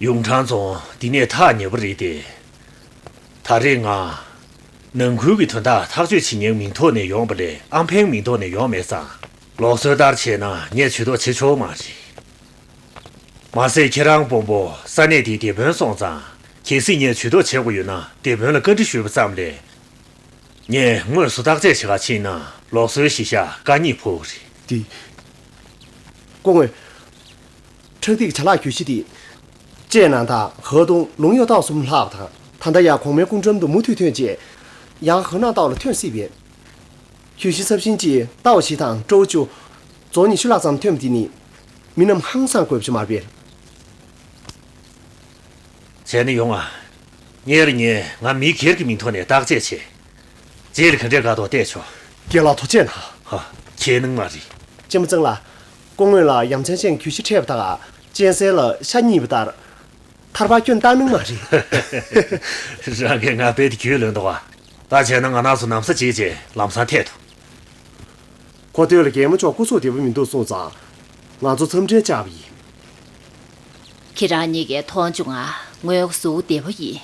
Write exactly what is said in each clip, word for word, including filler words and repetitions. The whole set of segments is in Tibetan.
ཡུང་ཁྲང་རྫོང་འདི་ནས་ཐག་ཉེ་པོ་རེད་དེ། ད་རེས་ང་ནང་ཁུལ་གྱི་དོན་དག་ཐག་གཅོད་བྱེད་མཁན་མིང་ཐོག་ནས་ཡོང་བ་ལས་ཨམ་ཕན་མིང་ཐོག་ནས་ཡོང་མེད་ཙང་། ལུགས་སྲོལ་ལྟར་བྱས་ན་ངས་ཇུས་གཏོགས་བྱེད་ཆོག་མ་རེད། མ་ཟད་ཁྱེད་རང་དཔོན་པོ་ས་གནས་དེའི་སྡེ་དཔོན་སོང་ཙང་། གལ་སྲིད་ངས་ཇུས་གཏོགས་བྱེད་དགོས་ཡོད་ན་སྡེ་དཔོན་ལ་བཀའ་འདྲི་ཞུས་པ་ཙམ་ལས། ངས་དངོས་སུ་བརྟག་དཔྱད་བྱེད་ག་ཕྱིན་ན་ལུགས་སྲོལ་གཞི་བཞག་དཀའ་རྙེད་ཕོག་གི་རེད། འདི། སྐུ་ངོ། ཁྲག་ཐིགས་ཅ་ལག་གྱོད་གཞི་དེ། ཅེ་ནང་དང་ཧོ་ཏུང་ལུང་གཡོ་ཏའོ་གསུམ་ལྷག་དང་ད་ལྟ་ཡང་གོང་མའི་སྐུ་འགྲམ་དུ་མུ་མཐུད་ཐོན་རྗེས། ཡང་ཧོ་ནང་ཏའོ་ལ་ཐོན་སྲིད་པས། གྱོད་གཞི་ཚབས་ཆེན་གཅིག་ཏའོ་ཞི་དང་ཀྲོའུ་ཅུ། རྫོང་ཉི་ཤུ་ལྷག་ཙམ་ཐོན་པ་དེ་ནི། མི་རྣམས་ཧང་སང་དགོས་པ་ཞིག་མ་རེད་པས། བྱས་ན་ཡོང་ཨ། ཉེ་ར་ཉེ་ང་མི་སྒེར་གྱི་མིང་ཐོག་ནས་བརྟག་དཔྱད་བྱེད། རྗེས་ལ་ག་འདྲས་དགའ་མདོག་བལྟས་ཆོག་རྒན་ལགས་ཐུགས་རྗེ་གནང་། ཧ། ཁྱེད་ནང་མ་རེད། ཅེ་མ་ཙང་ལ། སྐུ་ངོ་ལ་ཡ་མཚན་ཅན་གྱོད་གཞི་འཕྲད་པ་དང་གཅན་གཟན་ལ་ཤ་རྙེད་པ་ལྟར། ཐར་པ་སྐྱོན་བཏང་ནང་མ་རེད། རང་གིས་ང་རྦད་དེ་རྒྱུས་ལོན་འདུག་ག་ད་བྱས་ན་ང་རང་ཚོ་ནམ་ས་གཅིག་བྱས་ལམ་སང་འཐད་དོ། ཁོ་སྟོད་ལ་རྒྱལ་མོ་མཆོག་སྐུ་གཟུགས་བདེ་པོ་མི་འདུག་གསུངས་ཙང་། ང་ཚོ་འཚམས་འདྲིར་བཅར་བ་ཡིན། ཁྱེད་རང་གཉིས་ཀས་མཐོང་བྱུང་ང་། ངོས་གཟུགས་བདེ་པོ་ཡིན།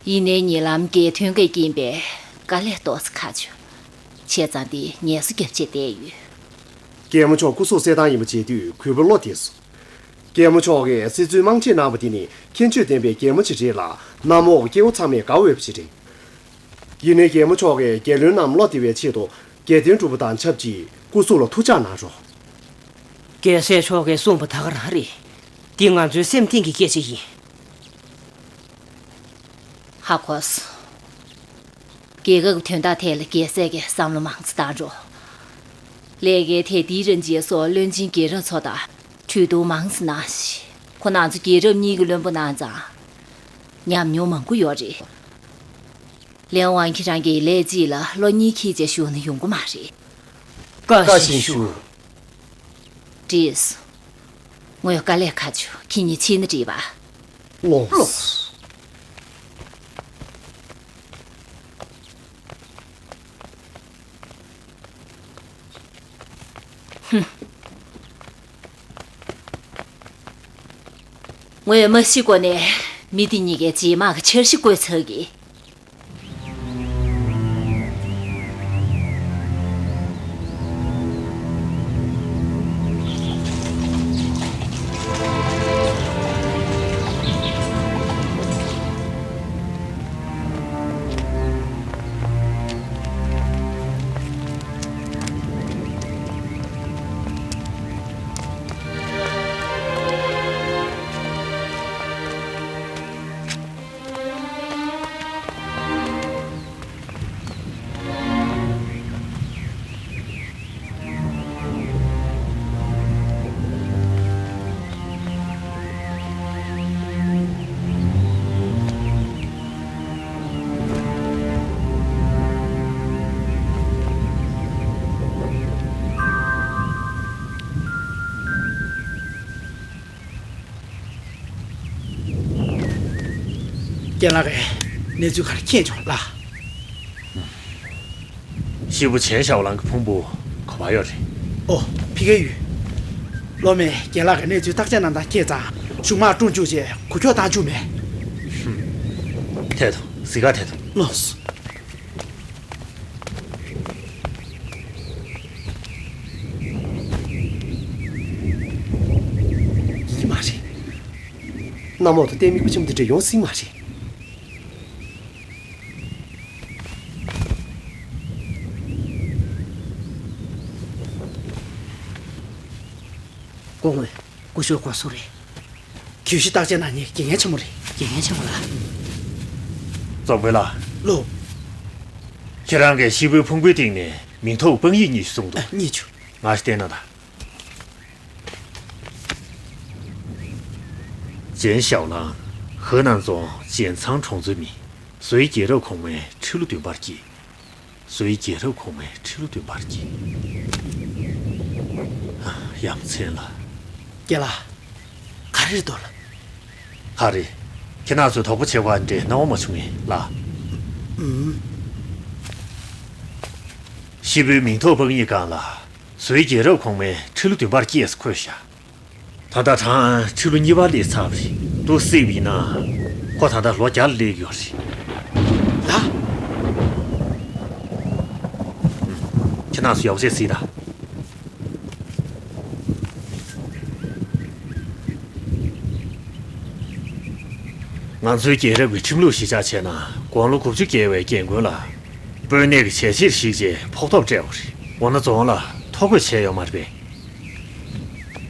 ཡིན་ནའི་ཉེ་ལམ་རྒྱལ་ཐོན་གྱི་རྐྱེན་པས་དཀའ་ལས་ཏོག་ཙམ་ཁག་བྱུང་། བྱས་ཙང་འདི་ངལ་གསོ་རྒྱབ་ཆེད་བསྡད་ཡོད། རྒྱལ་མོ་མཆོག་སྐུ་གཟུགས་གསལ་ཐང་ཡིན་པ་བྱེད་དུས་གུས་པ་བློ་བདེ་སོང་། རྒྱལ་མོ་མཆོག་གིས་སྲིད་བྱུས་དམངས་གཅེས་གནང་བ་དེ་ནི་ཁྱད་ཆོས་ལྡན་པའི་རྒྱལ་མོ་ཅིག་རེད་ལ། གནམ་འོག་སྐྱེ་བོ་ཚང་མས་དགའ་འོས་པ་ཅིག་རེད། ཡིན་ནའི་རྒྱལ་མོ་མཆོག་གིས་རྒྱལ་བློན་རྣམས་བློ་བདེ་བའི་ཆེད་དུ་རྒྱལ་བསྟན་སྒྲུབ་པ་དང་ཆབས་ཅིག་སྐུ་གཟུགས་ལ་ཐུགས་ཅག་གནང་རོགས། རྒྱལ་སྲས་མཆོག་གིས་གསུངས་པ་ད་ག་རང་རེད། འདི་ང་ཚོའི་སེམས་གཏིང་གི་སྐད་ཆ་ཡིན། ཧ་གོ་སོང་། རྒྱལ་ཁབ་ཀྱི་དོན་དག་ཐད་ལ་རྒྱལ་སྲས་ཀྱིས་བསམ་བློ་མང་ཙམ་བཏང་རོགས། ལས་ཀའི་ཐད་ཏི་རན་ཇེ་སོགས་བློན་ཆེན་རྒྱལ་རབས་ཚོ་དང་གྲོས་བསྡུར་མང་ཙམ་གནང་ཞིག་ཁོ་རང་ཚོ་རྒྱལ་རབས་གཉིས་ཀྱི་བློན་པོ་གནང་ཙང་། ཉམས་མྱོང་མང་པོ་ཡོད་རེད། ལན་ཝང་ཁྱེད་རང་གིས་ལས་གཅིག་ལ་ལོ་གཉིས་འཁྱེར་བྱས་བཞུགས་ན་ཡོང་གི་མ་རེད། བཀའ་བཞིན་ཞུ། བྲིས། ངོས་དཀའ་ལས་ཁག་བྱུང་། ཁྱེད་གཉིས་ཕྱིན་ན་འགྲིག་པ། ལོངས། ངོས་མ་ཤི་གོང་ནས་མི་དེ་གཉིས་ཀའི་རྗེས་མ་གི་འཆར་གཞི་བཀོད་ཚར་གི། རྒན་ལགས་ཀྱིས་གནས་ཚུལ་ག་རེ་མཁྱེན་བྱུང་ལགས། ཤི་བོ་ཆན་ཞའོ་ལང་གི་ཕུང་པོ་ག་པར་ཡོད་རེད། ཨོ། ཕ་གིར་ཡོད། སློབ་མས་རྒན་ལགས་ཀྱི་གནས་ཚུལ་བརྟག་དཔྱད་གནང་སྟངས་མཁྱེན་ཙང་གཞུག་མ་སྒྲུང་བཅུག་རྗེས་འགུལ་སྐྱོད་བཏང་བཅུག་མེད། ཧུམ། འཐད་དོ། གཟིགས་ག་འཐད་དོ། ལགས་སོ། ཡིན་མ་རེད། གནམ་འོག་ཏུ་ལྟད་མོ་སྐུ་ཆེན་འདི་འདྲ་ཡོང་སྲིད་མ་རེད། སྐུ་ངོ། སྐུ་ཞབས་གོང་སུ་རེད། གྱོད་གཞི་བརྟག་དཔྱད་གནང་མཁན་དགེ་རྒན་ཆེན་མོ་རེད། དགེ་རྒན་ཆེན་མོ་ལགས། ཙོག་པོ་ལགས། ལོ། ཁྱེད་རང་གིས་ཤི་བོའི་ཕུང་པོའི་སྟེང་ནས་མིང་ཐོ་དཔང་ཡིག་གཉིས་ཤིག་གསུངས་འདུག་ཨ། རྙེད་བྱུང་། ང་ཞིག་བལྟས་ན་ད། ཅན་ཞའོ་ལང་། ཧེ་ནན་རྫོང་ཅན་ཚང་གྲོང་ཚོའི་མི། སུའི་རྒྱལ་རབས་གོང་མའི་ཁྲི་ལོ་བདུན་པར་སྐྱེས། སུའི་རྒྱལ་རབས་གོང་མའི་ཁྲི་ལོ་བདུན་པར་སྐྱེས། ཡ་མཚན་ལ། རྒན་ལགས། ག་རེ་རེད་འདུག་ལགས། ཧ་རེ། ཁྱེད་རང་ཚོས་དོགས་པ་བྱེད་པ་འདྲའི་སྣང་བ་མ་བྱུང་ངས་ལགས། ཨུམ། ཤི་བོའི་མིང་ཐོ་དཔང་ཡིག་སྒང་ལ་སུའི་རྒྱལ་རབས་གོང་མའི་ཁྲི་ལོ་བདུན་པར་སྐྱེས་སུ་འཁོད་བཞག་ད་ལྟ་ཁྲང་ཨན་ཕྱི་ལོ་གཉིས་པ་སླེབས་ཚར་བ་རེད། འདུག་སེ་བྱས་པ་ཡིན་ན་ཁོ་ད་ལྟ་ལོ་བརྒྱ་ལ་སླེབས་ཡོད་རེད། ལགས། ཁྱེད་རང་ཚོ་ཡག་པོ་བྱས་གཟིགས་དང་། ང་ཚོའི་རྒྱལ་རབས་ཀྱི་ཁྲིམས་ལུགས་གཞིར་བཞག་བྱས་ན། དགུང་ལོ་དགུ་བཅུ་བརྒལ་བའི་རྒན་རྒོན་ལ་དཔོན་གནས་ཀྱི་ཞལ་ཕྱེ་བཞེས་རྗེས་ཕོགས་ཐོབ་སྤྲད་པ་རེད། འོ་ན་རྫོང་ལ་ཐོ་འགོད་བྱས་ཡོད་མ་རེད་པས།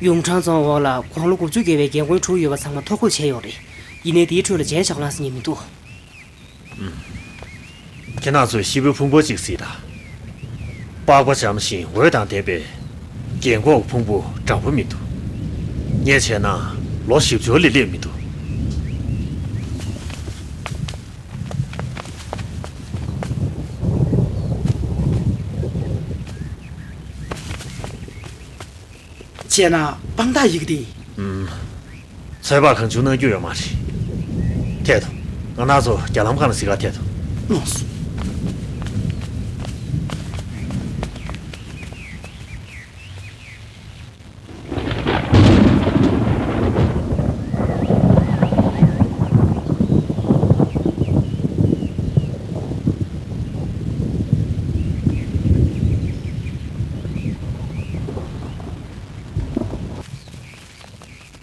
ཡུང་ཁྲང་རྫོང་འོག་ལ་དགུང་ལོ་དགུ་བཅུ་བརྒལ་བའི་རྒན་རྒོན་དྲུག་ཡོད་པ་ཚང་མ་ཐོ་འགོད་བྱས་ཡོད་རེད། ཡིན་ནའི་དེའི་ཁྲོད་ལ་མཇལ་བྱ་གོ་ལངས་ཟེར་མཁན་མི་འདུག། ཁྱེད་རང་ཚོས་ཤི་བོའི་ཕུང་པོ་གཅིག་གཟིགས་དང་། པགས་པ་འཇམ་ཞིང་འོད་དང་ལྡན་པའི་རྒན་གོག་ཕུང་པོ་འདྲ་པོ་མི་འདུག། ངས་བྱས་ན་ལོ་བཞི་བཅུ་ལས་སླེབས་མི་འདུག། བྱས་ན་དཔང་རྟགས་ཡི་གེ་དེ། ཨུམ། ཚོད་དཔག་གང་བྱུང་གནང་རྒྱུ་ཡོད་མ་རེད། ཐད་དོ། ང་རང་ཚོ་རྒྱ་ལམ་སྒང་ལ་གཟིགས་ག་ཐད་དོ། ལགས་སོ།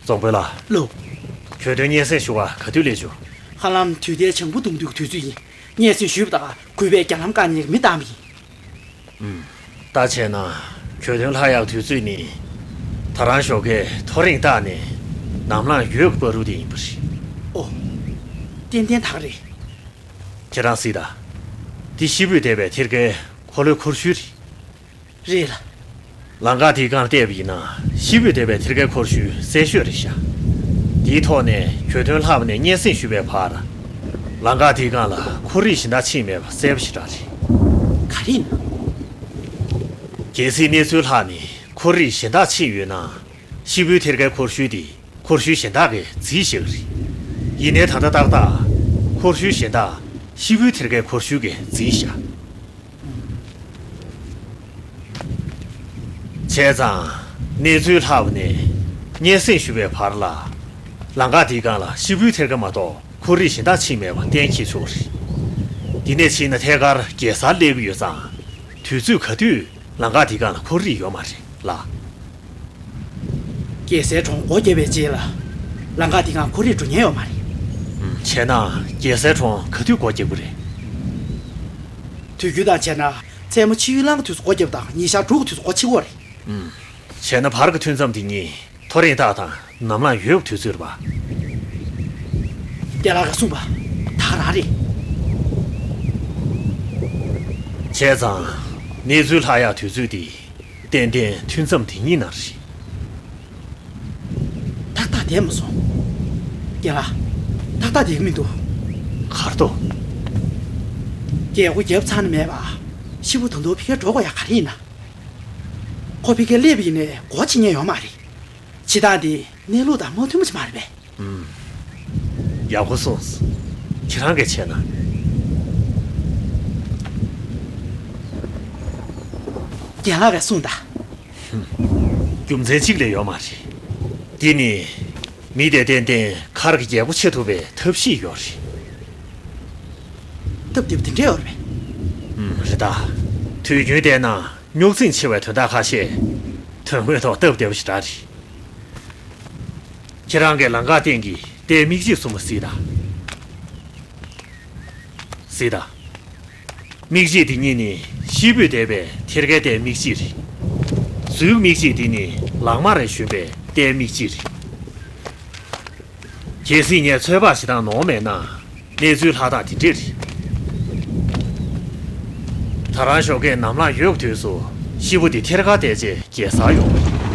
རྫོང་དཔོན་ལགས། ལགས། གྱོད་དོན་སྙན་སེང་ཞུ་བར་ག་དུས་སླེབས་བྱུང་། ཧ་ལམ་དུས་མཐའི་བྱང་བུ་གཏོང་དུས་ཀྱི་དུས་ཚོད་ཡིན། སྙན་སེང་ཞུས་པ་དང་གུས་པས་རྒྱ་ལམ་སྒང་ནས་མི་བཏང་བ་ཡིན། ད་བྱས་ན་གྱོད་དོན་ལྷག་ཡག་དུས་ཚོད་ནི། ད་རང་ཞོགས་ཀས་ཐོ་རེངས་བཏགས་ནས་ནམ་ལངས་ཡོལ་གྱི་བར་དུ་དེ་ཡིན་པ་རེད། ཨོ། ཏན་ཏན་ད་ག་རེད། ཁྱེད་རང་གཟིགས་དང་། འདི་ཤི་བོས་བཏེགས་པའི་ཐེར་ཀའི་འཁོར་ལོའི་འཁོར་ཤུལ་རེད། རེད་ལགས། ལམ་ཁ་དེའི་སྒང་བལྟས་པ་ཡིན་ན་ཤི་བོས་བཏེགས་པའི་ཐེར་ཀའི་འཁོར་ཤུལ་གསལ་ཤོས་རེད་ཤག། དེའི་ཐོག་ནས་གྱོད་དོན་ལྷག་པ་ནས་སྙན་སེང་ཞུས་པའི་བར། ལམ་ཁ་དེའི་སྒང་ལ་འཁོར་རིགས་གཞན་དག་ཕྱིན་མེད་པ་གསལ་པོ་ཞེ་དྲག་རེད། ག་རེ་ཡིན་ན། གལ་སྲིད་གནས་ཚུལ་ལྷག་ནས་འཁོར་རིགས་གཞན་དག་ཕྱིན་ཡོད་ན། ཤི་བོའི་ཐེར་ཀའི་འཁོར་ཤུལ་དེ་འཁོར་ཤུལ་གཞན་དག་གིས་རྫིས་བཞག་གི་རེད། ཡིན་ནའི་ད་ལྟ་ཏག་ཏག་འཁོར་ཤུལ་གཞན་དག་ཤི་བོའི་ཐེར་ཀའི་འཁོར་ཤུལ་གྱིས་རྫིས་བཞག། བྱས་ཙང་། གནས་ཚུལ་ལྷག་པ་ནས་སྙན་སེང་ཞུ་བའི་བར་ལ། ལམ་ཁ་དེའི་སྒང་ལ་ཤི་བོའི་ཐེར་ཀ་མ་གཏོགས་འཁོར་རིགས་གཞན་དག་ཕྱིན་མེད་པ་གཏན་འཁེལ་ཆོག་གི་རེད། འདི་ནས་ཕྱིན་ན་ཐད་ཀར་རྒྱལ་སར་སླེབས་ཀྱི་ཡོད་ཙང་། དུས་ཚོད་ག་དུས་ལམ་ཁ་དེའི་སྒང་ལ་འཁོར་རིགས་ཡོད་མ་རེད་ལགས། རྒྱལ་སའི་གྲོང་སྒོ་བརྒྱབ་པའི་རྗེས་ལ། ལམ་ཁ་དེའི་སྒང་འཁོར་རིགས་འགྲོ་ཉེན་ཡོད་མ་རེད། བྱས་ན་རྒྱལ་སའི་གྲོང་ག་དུས་སྒོ་བརྒྱབ་ཀྱི་རེད། དུས་རྒྱུན་དང་བྱས་ན་མཚན་མོ་ཕྱི་ཡུལ་ལང་གི་དུས་སུ་སྒོ་བརྒྱབ་དང་ཉིན་ཞག་དྲུག་གི་དུས་སུ་སྒོ་ཕྱེ་གི་རེད། བྱས་ན་བར་གྱི་ཐུན་མཚམས་དེ་གཉིས་ཐོ་རེངས་བཏགས་དང་ནམ་ལངས་ཡོལ་གྱི་དུས་ཚོད་རེད་པ། རྒན་ལགས་ཀྱིས་གསུངས་པ་ད་ག་རང་རེད། བྱས་ཙང་གནས་ཚུལ་ལྷག་ཡག་དུས་ཚོད་དེ་ཏན་ཏན་ཐུན་མཚམས་དེ་གཉིས་ནང་རེད། ཏག་ཏག་བསྡད་མ་སོང་། རྒན་ལགས། ཏག་ཏག་བསྡད་ཀྱི་མི་འདུག། ག་རེ་འདུག། རྒྱལ་སྒོ་བརྒྱབ་ཚར་ན་མེད་པ། ཤི་བོ་ད་དུང་ཕ་གིར་འགྲོ་དགོས་ཡག་ག་རེ་ཡིན་ན། ཁོ་ཕ་གིར་སླེབས་པ་ཡིན་ནའི་སྒོ་ཕྱེ་ཉན་ཡོད་མ་རེད། བྱེད་སྟངས་དེ་གནས་ལུགས་དང་མ་མཐུན་པ་ཞིག་མ་རེད་པས། ཨུམ། ཡག་པོ་གསུངས། ཁྱེད་རང་གིས་བྱས་ན། རྒན་ལགས་ཀྱིས་གསུངས་དང་། ཧུམ། རྒྱུ་མཚན་གཅིག་ལས་ཡོད་མ་རེད། འདི་ནི། མི་དེ་ཏན་ཏན་མཁར་གྱི་རྒྱལ་པོ་ཆགས་ཐུབ་པའི་ཐབས་ཤེས་ཡོད་རེད། སྟབས་བདེ་པོ་དེ་འདྲ་ཡོད་རེད་པས། ཨུམ། རེད་ད། དུས་རྒྱུན་བལྟས་ན་རྙོག་འཛིང་ཆེ་བའི་དོན་དག་ཁ་ཤས། དོན་དངོས་ཐོག་སྟབས་བདེ་པོ་ཞེ་དྲག་རེད། ཁྱེད་རང་གིས་ལམ་ཁ་སྟེང་གི་རྟའི་མིག་འབྱེད་གསུམ་པོ་གཟིགས་དང་། གཟིགས་དང་། མིག་འབྱེད་འདི་གཉིས་ནི་ཤི་བོས་བཏེགས་པའི་ཐེར་ཀའི་རྟའི་མིག་འབྱེད་རེད། མཛོད་མིག་འབྱེད་འདི་ནི་ལག་དམར་རེ་ཞོན་པའི་རྟའི་མིག་འབྱེད་རེད། གལ་སྲིད་ངས་ཚོད་དཔག་བྱེད་སྟངས་ནོར་མེད་ན། གནས་ཚུལ་ལྷག་སྟངས་དེ་འདྲས་རེད། ད་རང་ཞོགས་ཀས་ནམ་ལངས་ཡོལ་གྱི་དུས་སུ་ཤི་བོ་དེ་ཐེར་ཀ་བལྟས་རྗེས་རྒྱལ་སར་ཡོང་བ་རེད།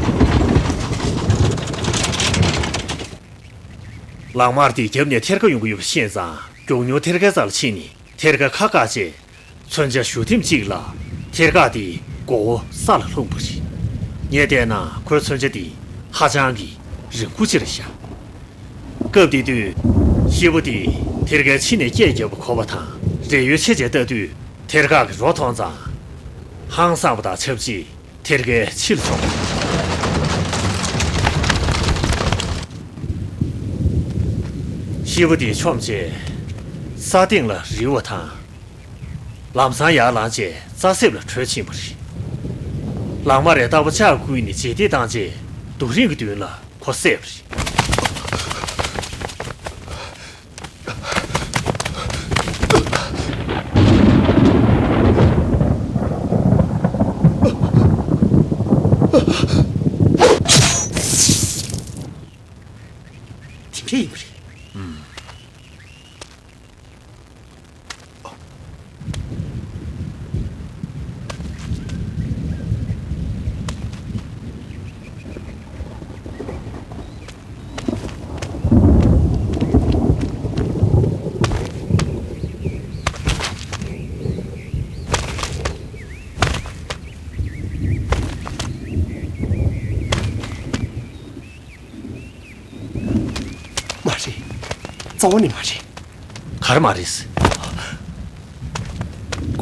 ལག་དམར་དེས་རྒྱབ་ནས་ཐེར་ཀ་ཡོང་གི་ཡོད་པ་ཤེས་ཙང་མགྱོགས་མྱུར་ཐེར་ཀའི་རྩ་ལ་ཕྱིན་ནས་ཐེར་ཀ་ཁ་བཀག་རྗེས། མཚོན་ཆ་གཞུ་ཐེམ་གཅིག་ལ་ཐེར་ཀ་དེའི་མགོ་བོ་ས་ལ་ལྷུང་བ་རེད། ངས་བལྟས་ན་ཁོའི་མཚོན་ཆ་དེ་ཧ་ཅང་གི་རིང་པོ་ཅིག་རེད་ཤག། སྐབས་དེ་དུས་ཤི་བོ་དེས་ཐེར་ཀའི་ཕྱི་ནས་སྐད་བརྒྱབ་པ་གོ་བ་དང་རེ་ཡོལ་ཆེ་ཆེ་ལྟ་དུས་ཐེར་ཀ་གི་རོ་མཐོང་ཙང་། ཧང་སངས་པ་དང་ཆབས་ཅིག་ཐེར་ཀའི་ཕྱི་ལ་ཙོག། སྐྱེས་བུ་དེ་མཆོངས་རྗེས་ས་སྟེང་ལ་རིལ་བ་དང་། ལམ་སང་ཡར་ལངས་རྗེས་རྩྭ་གསེབ་ལ་བྲོས་ཕྱིན་པ་རེད། ལག་དམར་རས་རྟག་པར་ལྕགས་བསྐུལ་ནས་རྗེས་འདེད་བཏང་རྗེས་རྡོ་རིང་གི་མདུན་ལ་ཁོ་བསད་པ་རེད། དེ་འདྲ་ཡིན་པ་རེད། མ་རེད། རྩ་བ་ནས་མ་རེད། ག་རེ་མ་རེད། སྐུ་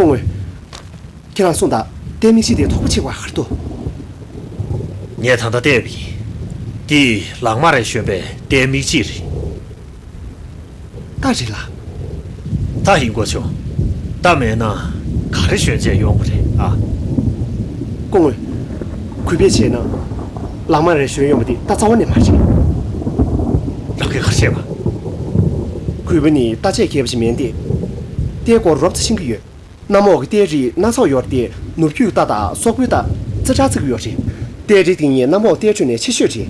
ངོ། ཁྱེད་རང་གསུངས་དང་། རྟའི་མིག་ཤེལ་དེ་དོག་པོ་ཆེ་བ་ག་རེ་འདུག་ངས་ད་ལྟ་བལྟས་པ་ཡིན། འདི་ལག་དམར་རས་གཞོན་པའི་རྟའི་མིག་ལྕིབས་རེད། རྟ་རེད་ལ། རྟ་ཡིན་དགོས་བྱུང་། རྟ་མེད་ན་ག་རེ་ཞོན་བྱས་ཡོང་བ་རེད་ཨ། སྐུ་ངོ། གུས་པས་བྱས་ན། ལག་དམར་རས་གཞོན་ཡོང་བ་འདི་རྟ་རྩ་བ་ནས་མ་རེད། རང་གིས་ག་རེ་བྱས་པ། གུས་པ་ནི་རྟ་དཔྱད་མཁས་པ་ཞིག་མིན་ཏེ། རྟའི་སྐོར་རོབ་ཙམ་ཤེས་ཀྱི་ཡོད། གནམ་འོག་གི་རྟའི་རིགས་སྣ་ཚོགས་ཡོད་དེ། ནུབ་རྒྱུད་རྟ་དང་སོག་པོའི་རྟ་རྩི་བྲག་བརྩི་གི་ཡོད་རེད། རྟའི་རིགས་དེ་ཉིད་གནམ་འོག་རྟའི་ཁྲོད་ནས་ཆེ་ཤོས་རེད།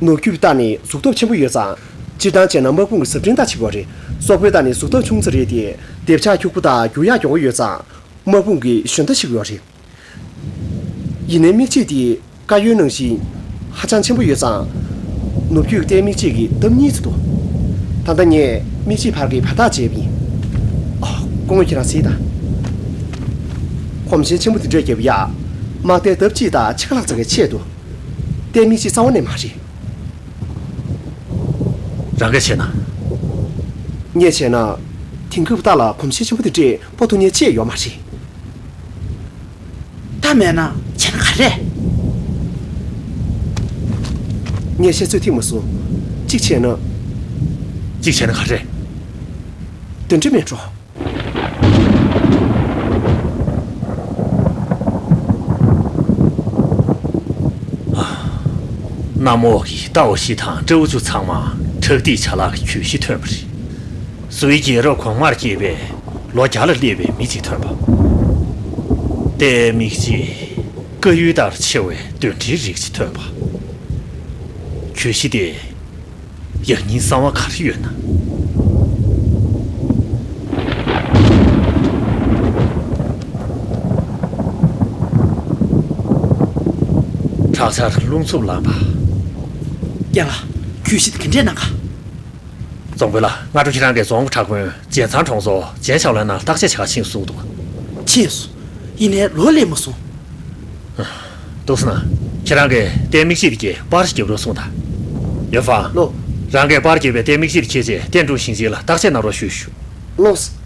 ནུབ་རྒྱུད་རྟ་ནི་གཟུགས་སྟོབས་ཆེན་པོ་ཡོད་ཙང་། སྤྱིར་བཏང་བྱས་ན་དམག་དཔུང་གི་གཟབ་སྦྲེང་རྟ་ཆགས་ཡོད་རེད། སོག་པོའི་རྟ་ནི་གཟུགས་སྟོབས་ཆུང་ཙག་རེད་དེ། སྡེབ་ཆགས་འཁྱུག་པོ་དང་རྒྱུག་ཡག་མགྱོགས་པོ་ཡོད་ཙང་། དམག་དཔུང་གི་གཞོན་རྟ་ཆགས་ཡོད་རེད། ཡིན་ནའི་མིག་ལྕིབས་དེ་དཀར་ཡོལ་ནང་བཞིན་ཧ་ཅང་ཆེན་པོ་ཡོད་ཙང་། ནུབ་རྒྱུད་རྟའི་མིག་ལྕིབས་ཀྱི་ལྡབ་གཉིས་ཙམ་འདུག་ད་ལྟ་ངས་མིག་ལྕིབས་བར་གྱི་བར་ཐག་བྱས་པ་ཡིན། ཨ། སྐུ་ངོ་ཁྱེད་རང་གཟིགས་དང་། གོམ་ཆེན་ཆེན་པོ་དེ་འདྲས་བརྒྱབ་ཡག་དམག་རྟའི་ལྡབ་གཅིག་དང་ཕྱེད་ཀ་ལྷག་ཙམ་གྱི་ཆེད་དུ། རྟའི་མིག་ལྕིབས་རྩ་བ་ནས་མ་རེད། རང་གིས་བྱས་ན། ངས་བྱས་ན། དེང་སྐབས་རྟ་ལ་གོམ་ཆེན་ཆེན་པོ་དེ་འདྲས་སྤོ་ཐུབ་མཁན་ཅིག་ཡོད་མ་རེད། རྟ་མེད་ན་བྱས་ན་ག་རེ། ངས་བཤད་ཚོད་ཐིག་མ་སོང་། གཅིག་བྱས་ན། གཅིག་བྱས་ན་ག་རེ། དོན་འགྲིག་མེད་འགྲོ། གནམ་འོག་གི་རྟ་བོ་བཞི་དང་སྤྲེའུ་བཅུ་ཚང་མ་ཁྲག་ཐིགས་ཆ་ལག་གི་གྱོད་གཞི་ཐོན་པ་རེད། སུའི་རྒྱལ་རབས་གོང་མར་སྐྱེས་པའི་ལོ་བརྒྱ་ལ་སླེབས་པའི་མི་གཅིག་ཐོན་པ། རྟའི་མིག་ལྕིབས་དཀར་ཡོལ་ལྟར་ཆེ་བའི་གདོན་འདྲེའི་རིགས་ཤིག་ཐོན་པ། གྱོད་གཞི་དེ་ཡང་སྙིང་གསང་བ་ག་རེ་ཡོད་ན། དྲག་ཆར་རླུང་འཚུབ་ལངས་པ། རྒན་ལགས། གྱོད་གཞི་དེ་ག་འདྲས་གནང་ག་རྫོང་དཔོན་ལགས། སྔ་དྲོ་ཁྱེད་རང་གིས་རྫོང་དཔོན་ཁྲ་དགོན་རྒྱལ་ཚང་གྲོང་ཚོ་རྒྱལ་ཆགས་ལོའི་ནང་བརྟག་དཔྱད་བྱེད་ག་ཕྱིན་གསུངས་འདུག་ཕྱིན་སོང་། ཡིན་ནའི་ལོ་སླེབས་མ་སོང་། འདུག་སེ་ན། ཁྱེད་རང་གིས་རྟའི་མིག་ལྕིབས་དེ་གྱད་པར་རྒྱབ་རོགས་གསུངས་དང་། ཡོན་ཧྥང་། ལགས། རང་གིས་པར་བརྒྱབ་པའི་རྟའི་མིག་ལྕིབས་དེ་ཁྱེར་རྗེས་ཏན་ཀྲུའུ་ཞིང་ཆེན་ལ་བརྟག་དཔྱད་གནང་རོགས་ཞུ་ཞུ། ལགས།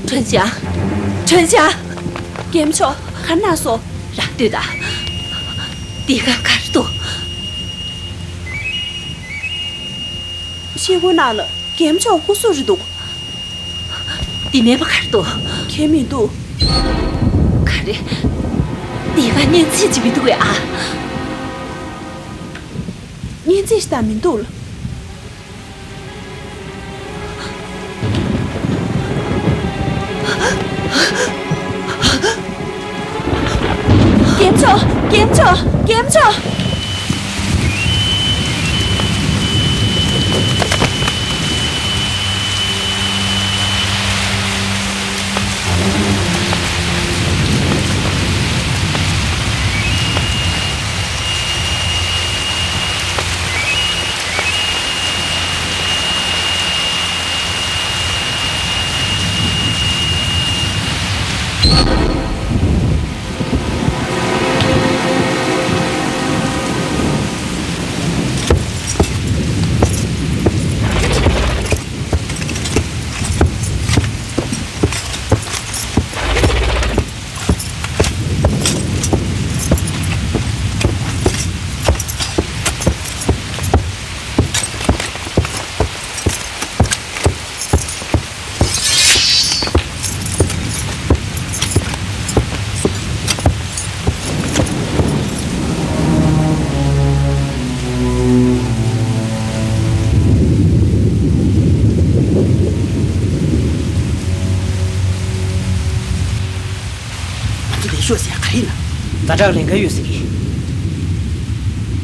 ཁྲོན་ཅང་། ཁྲོན་ཅང་། རྒན་མཆོག་ག་རེ་གནང་སོང་། རང་ལྟོས་དང་། འདི་ག་ག་རེ་འདུག་ཤེལ་སྒོའི་ནང་ལ་རྒན་མཆོག་སྐུ་གཟུགས་རེད་འདུག་འདི་མེད་པ་ག་རེ་འདུག་ཁྱད་མི་འདུག་ག་རེ། འདི་ག་གཉན་ཚད་ཅིག་མི་འདུག་གས་ཨ། གཉན་ཚད་ཞིག་ད་མི་འདུག་རྒན་མཆོག་རྒན་མཆོག་རྒན་མཆོག་ང་ཚོ་ལས་ཤོག་ཟེར་ཡ་ག་རེ་ཡིན་ན། ཛ་དྲག་ལས་འགན་ཡོད་ཟེར་གི།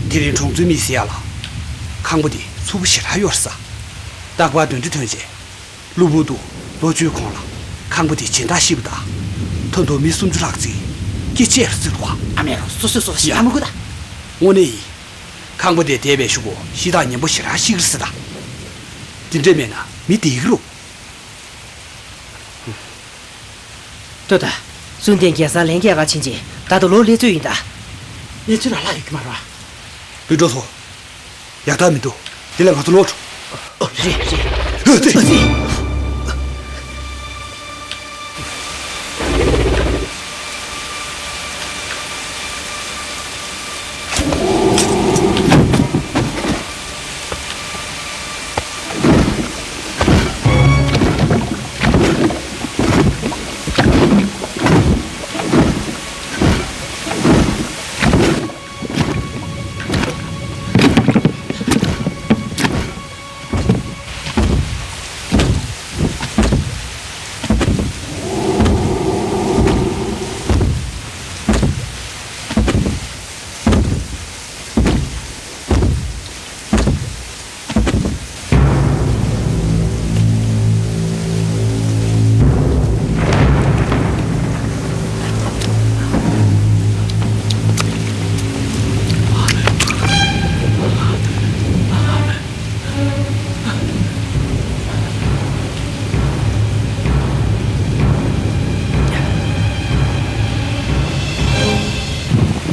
དེ་རིང་གྲོང་ཚོའི་མི་ཟེར་ཡ་ལ། ཁང་པ་དེ་མཚུར་པོ་ཞེ་དྲག་ཡོད་རེད་ས། རྟག་པར་གདོན་འདྲེ་ཐོན་རྗེས། གློ་བུར་དུ་ལོ་བཅུའི་གོང་ལ་ཁང་པ་དེ་སྦྱིན་བདག་ཤི་བ་དང་། ད་དུང་མི་སུམ་ཅུ་ལྷག་ཅིག་སྐྱེ་ཆད་པ་ཟེར་འདུག་བ། ཨ་མའི་རོ་སོ་སོ་སོ་ཞེ་དྲག་མི་དགོས་ད། དངོས་གནས་ཡིན། ཁང་པ་དེ་བསྡད་པའི་གཞུག་གུ་ཤི་སྟངས་ཉེན་པོ་ཞེ་དྲག་ཤི་གི་རེད་ཟེར་ད། དེ་འདྲས་མེད་ན་མི་བསྡད་ཀྱི་རེད། ལྟོས་དང་། བཙུན་ལྡན་རྒྱལ་སར་ལན་སྐྱེལ་ག་ཕྱིན་རྗེས་ད་ལྟ་ལོག་སླེབས་ཚོད་ཡིན་ད། གནས་ཚུལ་ལ་ལྷག་ཡོད་ཀྱི་མ་རེད་བ། བུ་གྲོགས་ཚོ། ཡག་རྟགས་མི་འདུག་དེ་ལ་ང་ཚོ་ལོག་འགྲོ། རེད་རེད། ཨ་ཙི། ཨ་ཙི།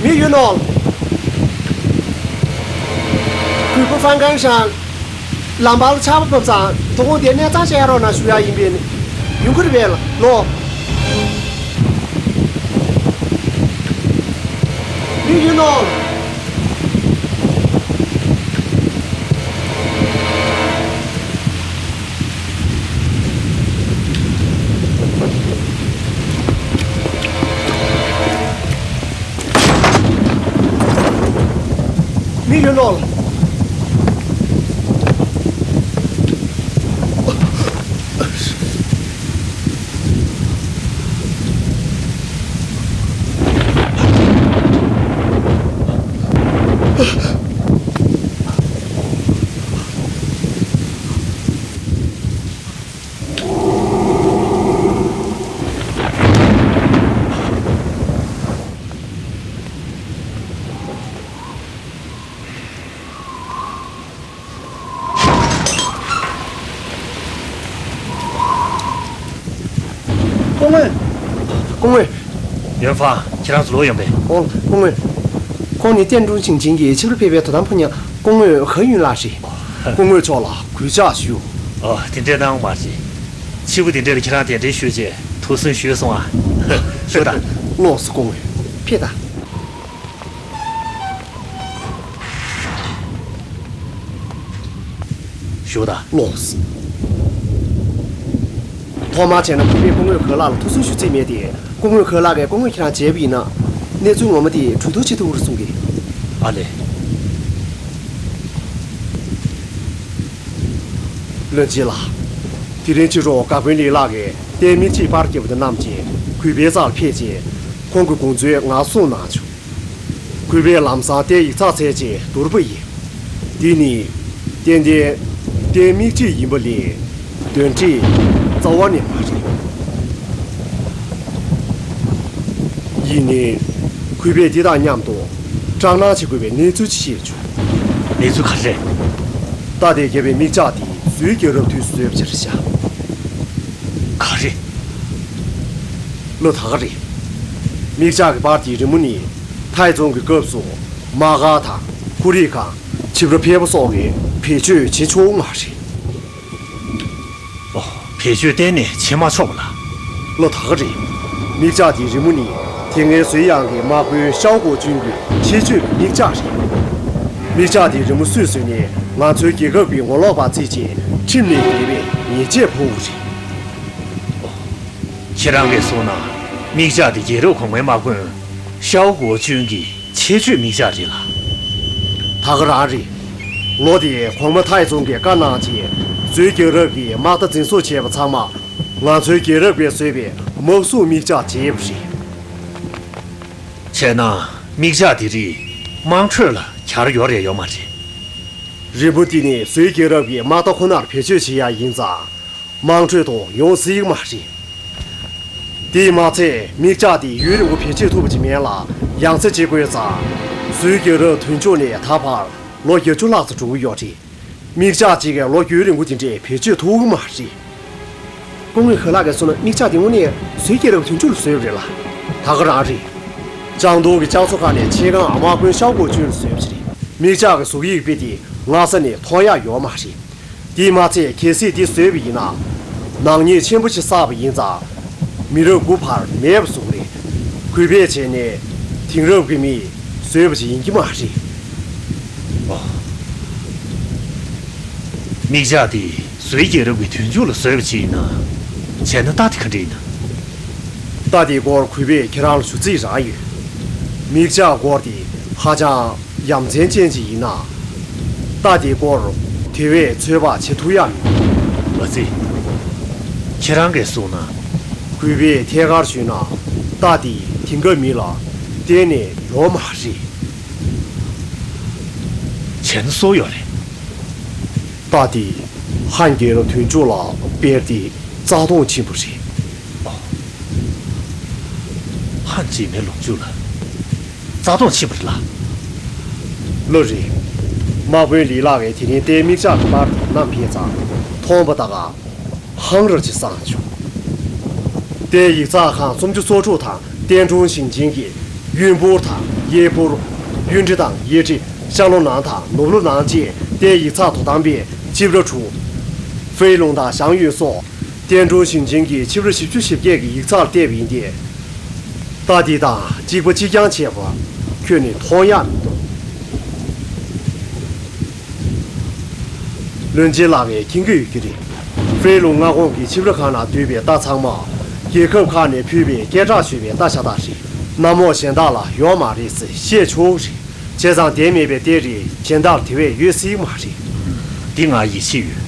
མི་ཡོད་ནོ། གུས་པ་ཧྥང་ཀང་ཧྲང་། ལམ་བར་ལ་ཆར་པ་བབས་ཙང་དོ་དགོང་དེར་གནས་ཚང་བཅར་རོགས་གནང་ཞུ་ཡ་ཡིན་པས། ཡོང་གི་རེད་པས་ལོ། མི་ཡོད་ནོ། མི་ཡོད་ནོ། སྐུ་ངོ། སྐུ་ངོ། ཡོན་ཧྥང་། ཁྱེད་རང་ཚོ་ལོག་ཡོང་པས། ཨོ། སྐུ་ངོ། ཁོང་ནི་ཏན་ཀྲུང་ཞིང་ཆེན་གྱི་ཆབ་སྲིད་ཕེབས་པའི་དོ་དམ་ཕོ་ཉ་སྐུ་ངོ་ཧ་ཡུན་ལགས་རེད། སྐུ་ངོ་མཆོག་ལ་གུས་ཕྱག་ཞུ། ཨོ། དེ་འདྲས་གནང་བ་མ་རེད། ཕྱི་པོ་དེ་འདྲས་ལ་ཁྱེད་རང་གདན་འདྲེན་ཞུས་རྗེས་ཐུགས་སུན་ཞུས་སོང་ཨ། ཞུ་དང་། ལགས་སོ་སྐུ་ངོ། ཕེབས་དང་། ཞུ་དང་། ལགས་སོ། ཐོག་མར་བྱས་ན་གུས་པས་སྐུ་ངོ་ཁོ་ལགས་ལ་ཐུགས་གསོ་ཞུ་རྩིས་མེད་དེ། སྐུ་ངོ་ཁོ་ལགས་ཀྱིས་སྐུ་ངོ་ཁྱེད་རང་མཇལ་བ་ཡིན་ན། གནས་ཚུལ་ངོ་མ་དེ་གྲོས་བསྡུར་བྱེད་ཐུབ་ཀྱི་རེད་གསུང་གི། ཨ་ལས། བློན་ཆེན་ལགས། དེ་རིང་ཕྱི་དྲོ་བཀའ་དཔོན་ལི་ལགས་ཀྱིས་ཏའི་མིག་ཅིག་པར་བརྒྱབ་པ་དེ་བསྣམས་རྗེས་གུས་པའི་རྩར་ཕེབས་རྗེས། ཁོང་གི་དགོངས་ཚུལ་ང་གསུངས་གནང་བྱུང་། གུས་པས་ལམ་སང་ཏའི་ཡིག་ཚགས་འཚོལ་རྗེས་བསྡུར་བ་ཡིན། འདི་ནི་ཏན་ཏན་ཏའི་མིག་ཅིག་ཡིན་པ་ལས་དོན་འབྲས་རྩ་བ་ནས་མ་རེད། ཡིན་ནའི། གུས་པས་འདི་དང་མཉམ་དུ་སྐྲག་སྣང་བྱེད་དགོས་པའི་གནས་ཚུལ་ཅིག་ཤེས་བྱུང་། གནས་ཚུལ་ག་རེ་རེད། རྟ་དེས་བརྒྱབ་པའི་མིག་ལྕགས་དེ་ཟོའི་རྒྱལ་རབས་དུས་སུ་བཟོས་པ་ཅིག་རེད་ཤག། ག་རེ། ལོ་ད་ག་རེད། མིག་ལྕགས་ཀྱི་པར་དེའི་རི་མོ་ནི་ཐའེ་ཙུང་གི་སྐབས་སུ་དམག་སྒར་དང་ཁོར་ཡུག་ཁང་། བྱེ་བྲག་ཕལ་པ་སོགས་ཀྱིས་བེད་སྤྱོད་བྱེད་ཆོག་མ་རེད། ཨོ། བེད་སྤྱོད་གཏན་ནས་བྱེད་མ་ཆོག་པ་ལ། ལོ་ད་ག་རེད། མིག་ལྕགས་དེའི་རི་མོ་ནི་དེ་སྔའི་ཟོའི་དབྱངས་ཀྱི་དམག་དཔོན་ཤའོ་གོ་ཅུན་གྱི་ཆེད་སྤྱོད་ཀྱི་མིག་ལྕགས་རེད། མིག་ལྕགས་དེའི་རི་མོ་སུས་བཟོས་ནས་ང་ཚོའི་རྒྱལ་ཁབ་ཀྱི་ངོ་ལོག་པ་བརྩིས་རྗེས་ཁྲིམས་ནས་འགལ་བའི་ཉེས་ཆད་ཕོག་གི་རེད། ཁྱེད་རང་གིས་གསུངས་ན། མིག་ལྕགས་དེ་རྒྱལ་རབས་གོང་མའི་དམག་དཔོན་ཤའོ་གོ་ཅུན་གྱི་ཆེད་སྤྱོད་མིག་ལྕགས་རེད་ལ། ད་ག་རང་རེད། ལོ་དེའི་གོང་མ་ཐའེ་ཙུང་གིས་བཀའ་གནང་རྗེས་ཟོའི་རྒྱལ་རབས་ཀྱི་དམག་རྟ་འཛིན་བཟུང་བྱས་པ་ཚང་མ་ང་ཚོའི་རྒྱལ་རབས་ཀྱིས་བཟོས་པའི་དམག་ཟུང་མིག་ལྕགས་བྱས་པ་རེད། བྱས་ན་མིག་ལྕགས་དེ་རིགས་དམངས་ཁྲོད་ལ་གྱར་ཡོད་རེད་ཡོད་མ་རེད། རི་མོ་འདི་ནི་ཟོའི་རྒྱལ་རབས་ཀྱི་དམག་རྟ་ཁོ་ནར་བེད་སྤྱོད་བྱེད་ཡ་ཡིན་ཙང་། དམངས་ཁྲོད་དུ་ཡོང་སྲིད་ཀྱི་མ་རེད། དེས་མ་ཚད་མིག་ལྕགས་དེ་ཡུན་རིང་པོ་བེད་སྤྱོད་ཐུབ་པ་ཅིག་མེད་ལ་ཡང་སེ་བྱེད་དགོས་ཙང་། ཟོའི་རྒྱལ་རབས་དུས་མཇུག་ནས་ད་བར་ལོ་བརྒྱད་ཅུ་ལྷག་ཙམ་འགྲོ་གི་ཡོད་རེད། མིག་ལྕགས་གཅིག་གིས་ལོ་རྒྱུན་རིང་པོ་དེ་འདྲས་བེད་སྤྱོད་ཐུབ་ཀྱི་མ་རེད། སྐུ་ངོ་ཁོ་ལགས་ཀྱིས་གསུངས་ན་མིག་ལྕགས་དེ་དངོས་གནས་ཟོའི་རྒྱལ་རབས་དུས་མཇུག་ལ་བཟོས་པ་རེད་ལ། ད་ག་རང་རེད། ཅང་ཏུའུ་གི་ལྕགས་བཟོ་ཁང་ནས་ཆེད་ཁང་དམག་དཔོན་ཤའོ་གོ་ཅུན་ལ་བཟོས་པ་ཞིག་རེད། མིག་ལྕགས་ཀྱི་གཟུགས་དབྱིབས་དཔེ་དེ་སྔ་ས་ནས་མཐོང་ཡག་ཡོད་མ་རེད། དེས་མ་ཚད་གལ་སྲིད་འདི་བཟོས་པ་ཡིན་ན། ནག་ཉེས་ཆེན་པོ་ཞིག་བསགས་པ་ཡིན་ཙང་། མི་རབས་དགུ་བར་མེད་པ་བཟོ་གི་རེད། གུས་པས་བྱས་ནས་དེང་རབས་ཀྱི་མིས་བཟོས་པ་ཞིག་ཡིན་གྱི་མ་རེད། ཨོ། མིག་ལྕགས་དེ་ཟོའི་རྒྱལ་རབས་ཀྱི་དུས་མཇུག་ལ་བཟོས་པ་ཞིག་ཡིན་ན། བྱས་ན་རྟ་དེ་ག་འདྲ་ཡིན་ན། རྟ་དེའི་སྐོར་གུས་པས་ཁྱེད་རང་ལ་ཞུ་རྩིས་རང་ཡོད། མིག་ལྕགས་སྐོར་དེ་ཧ་ཅང་ཡ་མཚན་ཅན་ཅིག་ཡིན་ན། རྟ་དེའི་སྐོར་དེ་བས་ཚོད་དཔག་བྱེད་ཐུབ་ཡག་མི་འདུག། མ་ཚད། ཁྱེད་རང་གིས་གསུངས་ན། གུས་པས་ཐད་ཀར་ཞུས་ན། རྟ་དེ་དེང་སྐབས་མི་ལ་གཏན་ནས་ཡོད་མ་རེད། བྱས་ན་སུ་ཡོད་རེད། རྟ་དེ་ཧན་རྒྱལ་རབས་དུས་མཇུག་ལ་སྤེལ་ཏེ་རྩ་སྟོངས་ཕྱིན་པ་རེད། ཧན་རྗེས་མའི་ལོ་མཇུག་ལ་རྩ་སྟོངས་ཕྱིན་པ་རེད་ལ། ལོ་རེད། དམག་དཔོན་ལི་ལགས་ཀྱིས་དེ་རིང་རྟའི་མིག་ལྕགས་ཀྱི་པར་དེ་བསྣམས་ཕེབས་ཙང་མཐོང་པ་ད་ག་ཧང་ར་ཅིག་སངས་བྱུང་། རྟའི་ཡིག་ཚགས་ཁང་སུམ་ཅུ་སོ་དྲུག་དང་ཏན་ཀྲུང་ཞིང་ཆེན་གྱི་ཡུན་པུར་དང་གཡས་པུར། གཡུན་ཁྲི་དང་གཡས་ཁྲི། ཤར་ལྷོ་ནང་དང་ནུབ་ལྷོ་ནང་བཅས་རྟའི་ཡིག་ཚགས་དོ་དམ་པའི་ཆིབས་ར་དྲུག། ཧྥེ་ལུང་དང་ཞང་ཡུན་སོགས། ཏན་ཀྲུང་ཞིང་ཆེན་གྱི་ཆིབས་ར་བཞི་བཅུ་ཞེ་བརྒྱད་ཀྱི་ཡིག་ཚགས་བལྟས་པ་ཡིན་ཏེ། རྟ་འདི་དང་གཅིག་པ་གཅིག་རྐྱང་བྱས་པ་ཁྱོན་ནས་མཐོང་ཡག་མི་འདུག། བློན་ཆེན་ལགས་ཀྱིས་མཁྱེན་གྱི་ཡོད་ཀྱི་རེད། ཧྥེ་ལུང་མངའ་ཁོངས་ཀྱི་ཆིབས་ར་ཁང་ནང་འདུས་པའི་རྟ་ཚང་མ་རྒྱལ་ཁབ་ཁག་ནས་ཕུལ་བའི་སྐད་གྲགས་ཆོད་པའི་རྟ་ཤ་སྟག་རེད། གནམ་འོག་གཞན་དག་ལ་ཡོད་མ་རེད་ཟེར་བཤད་ཆོག་རེད། བྱས་ཙང་དེ་མེད་པའི་རྟའི་རིགས་གཞན་དག་དེ་བས་ཡོད་སྲིད་མ་རེད། འདི་ང་ཡིད་ཆེས་ཡོད།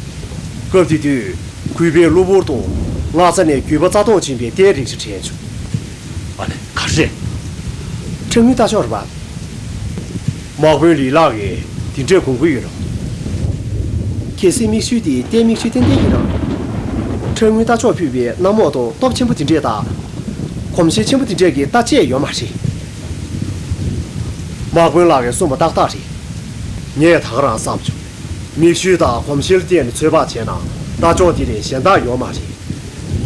སྐབས་དེ་དུས་གུས་པས་གློ་བུར་དུ་སྔ་ས་ནས་རྒྱུད་པ་རྩ་སྟོངས་ཕྱིན་པའི་རྟའི་རིགས་ཤིག་དྲན་བྱུང་། ཨ་ལས། ག་རེ། ཁྲ་དངུལ་རྟ་མཆོག་རེད་པ། དམག་དཔོན་ལི་ལགས་ཀྱིས་དེ་འདྲས་དགོངས་ཀྱི་ཡོད་རེད། གལ་སྲིད་མིག་ཤེལ་དེ་རྟའི་མིག་ཤེལ་ཏན་ཏན་ཡིན་ན། ཁྲ་དངུལ་རྟ་མཆོག་ཕུད་པའི་གནམ་འོག་ཏུ་སྟོབས་ཆེན་པོ་དེ་འདྲས་དང་། གོམས་གཤིས་ཆེན་པོ་དེ་འདྲས་ཀྱི་རྟ་ཅིག་ཡོད་མ་རེད། དམག་དཔོན་ལགས་ཀྱིས་གསུངས་པ་ཏག་ཏག་རེད། ངས་ད་ག་རང་བསམ་བྱུང་། མིག་ཤེལ་དང་གོམས་གཤིས་ལ་བརྟེན་ནས་ཚོད་དཔག་བྱས་ན་རྟ་མཆོག་དེ་ལས་གཞན་དག་ཡོད་མ་རེད།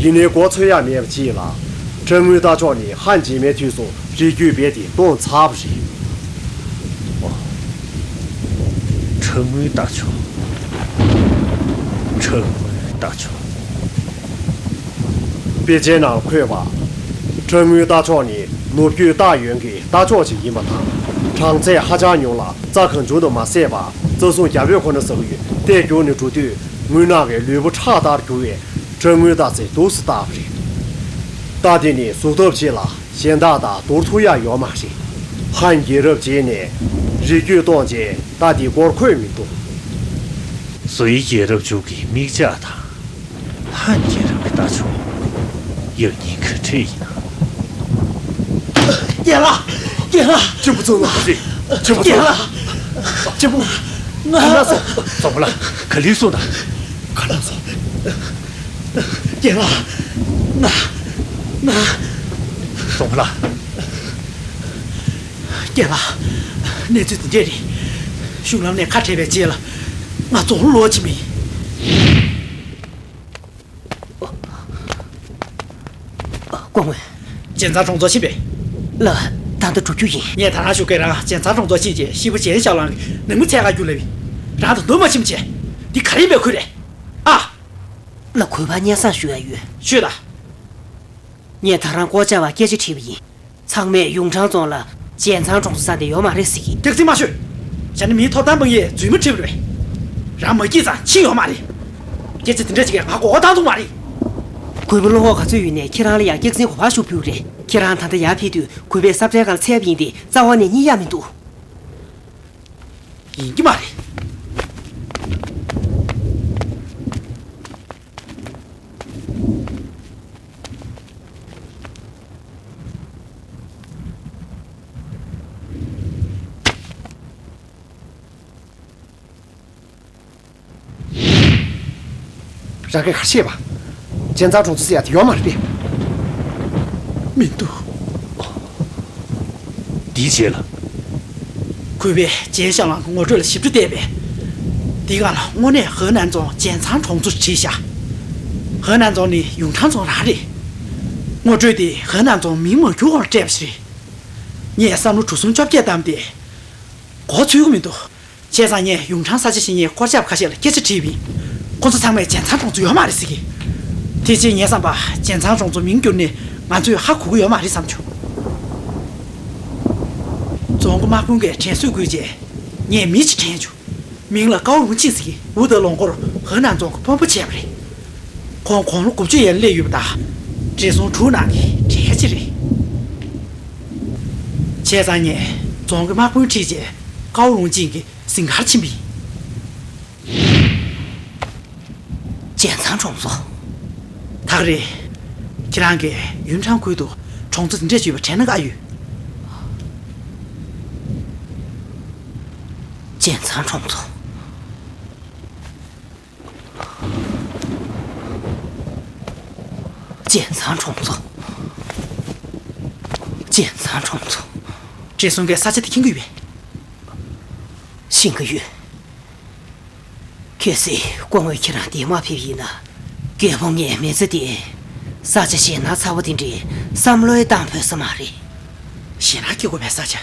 ཡིན་ནའི་མགོ་ཚོད་ཡག་མེད་པ་ཅིག་ལ། ཁྲ་དངུལ་རྟ་མཆོག་ནི་ཧན་རྗེས་མའི་དུས་སུ་རིགས་རྒྱུད་རྦད་དེ་སྟོངས་ཚར་བ་རེད། ཨོ། ཁྲ་དངུལ་རྟ་མཆོག། ཁྲ་དངུལ་རྟ་མཆོག། དཔེ་ཆའི་ནང་འཁོད་པ། ཁྲ་དངུལ་རྟ་མཆོག་ནི་ནུབ་རྒྱུད་སྟག་ཡོན་གྱི་རྟ་མཆོག་ཅིག་ཡིན་པ་དང་། གྲངས་ཚད་ཧ་ཅང་ཉུང་ལ་རྩྭ་གང་བྱུང་དུ་མ་ཟས་པ་རྩྭ་ཟུང་རྒྱ་བོས་ཁོ་ན་ཟ་གི་ཡོད། རྟས་རྒྱུགས་ནས་འགྲོ་དུས་རྔུལ་ནག་གི་ལུས་པོ་ཁྲག་ལྟར་རྒྱུ་བས། སྐྲ་དངུལ་སྟག་རྩེ་འདུག་སེ་བཏགས་པ་རེད། རྟ་དེ་ནི་གཟུགས་སྟོབས་ཆེ་ལ་གཞན་དག་དང་བསྡུར་ཐུབ་ཡག་ཡོད་མ་རེད། ཧན་རྒྱལ་རབས་རྗེས་ནས་རི་རྒྱུད་སྟོངས་རྗེས་རྟ་དེ་སྐོར་འཁོད་མི་འདུག་ཟོའི་རྒྱལ་རབས་མཇུག་གི་མིག་ལྕགས་དང་། ཧན་རྒྱལ་རབས་ཀྱི་རྟ་མཆོག་ཡང་སྙིང་གི་ཁྲིད་ཡིན་ན། རྒན་ལགས། རྒན་ལགས། ཁྱེད་པོ་ཚོ་ལ། རེད། ཁྱེད་པོ་ཚོ་རྒན་ལགས། ཁྱེད་པོ། ང་ལ་སོ། རྫོང་དཔོན་ལགས། ག་ལེར་སོང་དང་། ག་ལ་སོ། རྒན་ལགས། ང་། ང་། རྫོང་དཔོན་ལགས། རྒན་ལགས། གནས་ཚུལ་འདི་འདྲས་རེད། གཞུང་ལམ་ནས་ཁ་བྲལ་བའི་རྗེས་ལ་ང་རྫོང་ལོག་ཕྱིན་པ་ཡིན། སྐུ་ངོ། རྒྱལ་ཚང་གྲོང་ཚོར་ཕྱིན་པས། ལགས། ད་ལྟ་འགྲོ་རྒྱུ་ཡིན། ངས་ད་རང་ཞུ་གི། རང་རྒྱལ་ཚང་གྲོང་ཚོར་ཕྱིན་རྗེས་ཤི་བོ་ཅན་ཞའོ་ལང་གི་ནང་མི་འཚོལ་ག་རྒྱུགས་ལབ་ཡིན། རང་ད་དུང་མ་ཕྱིན་བྱས། འདི་ག་རེ་ཡིན་པའི་ཁུལ་རེད། ཨ། ལགས། གུས་པར་སྙན་སེང་ཞུ་ཡ་ཡོད། ཤོད་ད། ངས་ད་རང་སྐོར་བཅར་བར་སྐད་ཆ་དྲིས་པ་ཡིན། ཚང་མས་ཡུང་ཁྲང་རྫོང་ལ་རྒྱལ་ཚང་གྲོང་ཚོ་ཟེར་དེ་ཡོད་མ་རེད་ཟེར་གི། སྐྱག་རྫུན་མ་ཤོད། ཡང་ན་མིའི་ཐོབ་ཐང་སྤང་ཡས་རྫུན་མ་བྲིས་པ་རེད། རང་མ་སྐྱིད་ཙང་ཕྱིན་ཡོད་མ་རེད། སྐད་ཆ་དེ་འདྲ་ཅིག་གིས་ང་མགོ་བོ་བཏང་ཐུབ་མ་རེད། གུས་པ་བློ་ཁོག་ག་ཚོད་ཡོད་ནས་ཁྱེད་རང་ལ་ཡང་སྐྱག་རྫུན་ག་པར་ཤོག་ཕུལ་རེད། ཁྱེད་རང་ད་ལྟ་ཡར་ཕེབས་དུས་གུས་པས་ས་བཀྲའི་སྒང་ལ་འཚོལ་བ་ཡིན་ཏེ་རྩ་བ་ནས་རྙེད་ཡག་མི་འདུག་ཡིན་གྱི་མ་རེད། རང་གིས་ག་རེ་བྱས་པ། རྒྱལ་ཚང་གྲོང་ཚོ་ཟེར་ཡ་དེ་ཡོད་མ་རེད་པས། མི་འདུག་འདིའི་རྗེས་ལ། གུས་པས་ཅན་ཞའོ་ལང་གི་ངོ་སྤྲོད་ལ་ཞིབ་ཕྲ་བལྟས་པས། འདི་སྒང་ལ་དངོས་གནས་ཧེ་ནན་རྫོང་རྒྱལ་ཚང་གྲོང་ཚོ་བྲིས་ཤག་ཧེ་ནན་རྫོང་ནི་ཡུང་ཁྲང་རྫོང་རང་རེད། ངོ་སྤྲོད་དེ་ཧེ་ནན་རྫོང་མིང་མ་འགྱུར་བར་སྤྲད་པ་ཞིག་རེད། ངས་བསམ་བློ་གྲུ་གསུམ་བཅོ་བརྒྱད་བཏང་སྟེ། གོ་ཚོད་ཀྱི་མི་འདུག་བྱས་ཙང་ངས་ཡུང་ཁྲང་ས་ཆ་ཞིག་ནས་སྐོར་རྒྱག་ཁ་ཤས་ལ་སྐད་ཆ་དྲིས་པ་ཡིན། ཁོ་ཚོ་ཚང་མས་རྒྱལ་ཚང་གྲོང་ཚོ་ཡོད་མ་རེད་ཟེར་གི། དེ་རྗེས་ངའི་བསམ་པར་རྒྱལ་ཚང་གྲོང་ཚོ་མིང་བསྒྱུར་ནས་ང་ཚོས་ཧ་གོ་གི་ཡོད་མ་རེད་བསམ་བྱུང་། རྫོང་གི་དམག་དཔོན་གྱིས་དྲན་གསོ་དགོས་བྱས། ངས་མི་ཞིག་དྲན་བྱུང་། མིང་ལ་ཀའོ་རུང་ཅིན་ཟེར་གི། འུ་དང་ལོ་འཁོར་ཧེ་ནན་རྫོང་གི་དཔོན་པོ་བྱས་པ་རེད། ཁོང་དགུང་ལོ་དགུ་བཅུ་ཡན་སླེབས་ཡོད་པ་དང་། བགྲེས་སོང་དྲུག་ནང་གི་གྲས་གཅིག་རེད། བྱས་ཙང་ངས་རྫོང་གི་དམག་དཔོན་ཁྲིད་རྗེས་ཀའོ་རུང་ཅིན་གྱི་གཟིམ་ཁར་ཕྱིན་པ་ཡིན། རྒྱལ་ཚང་གྲོང་ཚོ། ད་ག་རེད། ཁྱེད་རང་གིས་ཡུན་ཀྲང་ཁུལ་དུ་གྲོང་ཚོ་འདི་འདྲས་ཅིག་ཡོད་པ་དྲན་གནང་གི་ཨ་ཡོད། རྒྱལ་ཚང་གྲོང་ཚོ། རྒྱལ་ཚང་གྲོང་ཚོ། རྒྱལ་ཚང་གྲོང་ཚོ། བགྲེས་སོང་གིས་ས་ཆ་དེ་མཁྱེན་གྱི་ཡོད་པས། ཤེས་ཀྱི་ཡོད། གལ་སྲིད་སྐུ་ངོ་ཁྱེད་རང་འདིར་མ་ཕེབས་ཡིན་ན། རྒད་པོ་ངའི་མི་ཚེ་འདི་ས་ཆ་ཞེད་སྣང་ཚ་བོ་དེ་འདྲའི་བསམ་བློའི་གཏམ་ཕོད་ས་མ་རེད། ཞེད་སྣང་སྐྱེ་དགོས་པའི་ས་ཆ།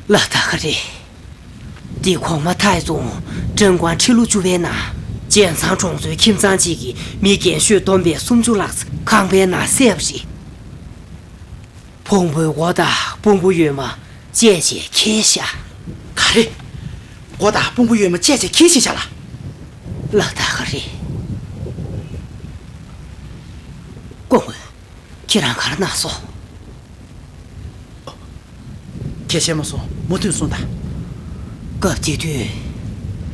ལ་ད་ག་རེད། འདི་གོང་མ་ཐའི་ཙུང་ཀྲང་ཀོང་ཁྲི་ལོ་བཅུ་པའི་ནང་ཅན་ཚང་གྲོང་ཚོའི་ཁྱིམ་ཚང་གཅིག་གི་མི་རྒན་ཤོས་བསྡོམས་པས་སུམ་ཅུ་ལྷག་ཁང་པའི་ནང་བསད་པ་རེད། ཕུང་པོའི་མགོ་དང་དཔུང་པ་གཡོན་མ་བཅད་བྱས་འཁྱེར་བཞག་ག་རེ། མགོ་དང་དཔུང་པ་གཡོན་མ་བཅད་བྱས་འཁྱེར་བཞག་ལ། ལ་ད་ག་རེ། སྐུ་ངོ། ཁྱེད་རང་ག་རེ་གནང་སོང་། གལ་ཆེན་མ་སོང་། མུ་མཐུད་གསུངས་དང་། སྐབས་དེ་དུས།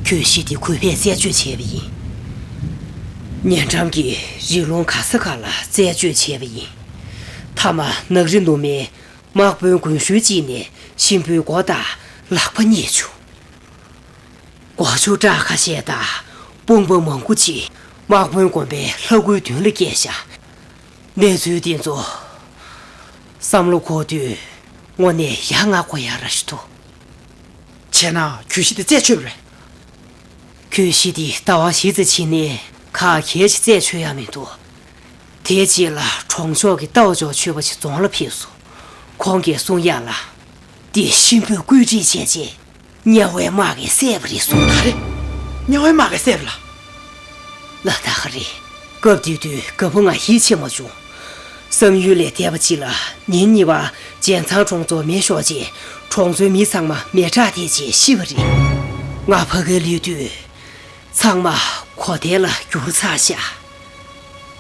གྱོད་གཞི་དེ་གུས་པས་རྩད་གཅོད་བྱས་པ་ཡིན། ཉེ་འགྲམ་གྱི་རི་ལུང་ག་ས་ག་ལ་རྩད་གཅོད་བྱས་པ་ཡིན། མཐའ་མ་ནགས་རི་ནུབ་མའི་དམག་དཔོན་དགུན་ཤུལ་གཅིག་ནས་གཤིན་པོའི་མགོ་དང་ལག་པ་རྙེད་བྱུང་། མགོ་ཆུ་བྲག་ཁ་ཤས་དང་དཔུང་པ་མང་པོ་ཅིག་དམག་དཔོན་དགོན་པའི་ལྷ་སྐུའི་མདུན་ལ་བསྐྱལ་བཞག་གནས་ཚུལ་འདི་ཚོ་བསམ་བློ་འཁོར་དུས་དངོས་གནས་ཡ་ང་དགོས་ཡ་ར་ཞིག་འདུག་བྱས་ན་གྱོད་གཞི་དེ་རྩད་ཆོད་པ་རེད། གྱོད་གཞི་འདི་ཟླ་བ་བཞི་ཙམ་ཕྱིན་ནས་ཁག་གལ་ཞིག་རྩད་ཆོད་ཡ་མི་འདུག་དེའི་རྗེས་ལ་གྲོང་ཆོག་གི་ལྟ་བ་འཇོག་ཆོད་པ་ཞིག་རྫོང་ལ་ཕེབས་སོང་། ཁོང་གིས་གསུང་ཡ་ལ། འདི་གཤིན་པོས་བཀོད་སྒྲིག་བྱས་རྗེས། དམྱལ་བའི་དམག་གིས་བསད་པ་རེད་གསུངས། ག་རེ། དམྱལ་བའི་དམག་གིས་བསད་པ་ལ། ལ་ད་ག་རེད། སྐབས་དེ་དུས་རྒད་པོ་ང་ཡིད་ཆེས་མ་བྱུང་། བསམ་ཡུལ་ལས་འདས་པ་ཅིག་ལ་ཉིན་གཉིས་པ་རྒྱལ་ཚང་གྲོང་ཚོར་མེ་ཤོར་རྗེས་གྲོང་ཚོའི་མི་ཚང་མ་མེ་དྲག་ཐེབས་རྗེས་ཤི་བ་རེད། ང་ཕ་གིར་སླེབས་དུས། ཚང་མ་ གོ་བདེ་ལ་གྱུར་ཚར་ཤག་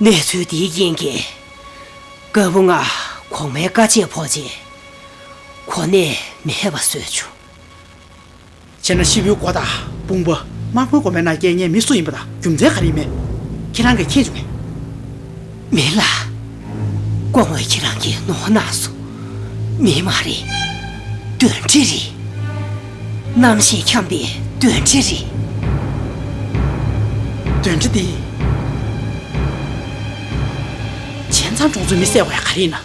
གནས་ཚུལ་འདིའི་རྐྱེན་གྱིས། རྒད་པོ་ང་གོང་མའི་བཀའ་ཆད་ཕོག་རྗེས། གོ་གནས་མེད་པ་བཟོས་བྱུང་། བྱས་ན་ཤི་བོའི་མགོ་དང་དཔུང་པ་དམག་དཔོན་གོང་མའི་ནང་སྐྱེལ་མཁན་མི་སུ་ཡིན་པ་དང་རྒྱུ་མཚན་ག་རེ་ཡིན་མེད། ཁྱེད་རང་གིས་མཁྱེན་བྱུང་ངས། མི་ལ། སྐུ་ངོ་ཁྱེད་རང་གིས་ནོར་གནང་སོང་། མི་མ་རེད། གདོན་འདྲེ་རེད། རྣམ་ཤེས་འཁྱམས་པའི་གདོན་འདྲེ་རེད། གདོན་འདྲེ་དེ། བྱས་ཙང་གྲོང་ཚོའི་མི་བསད་དགོས་ཡ་ག་རེ་ཡིན་ན།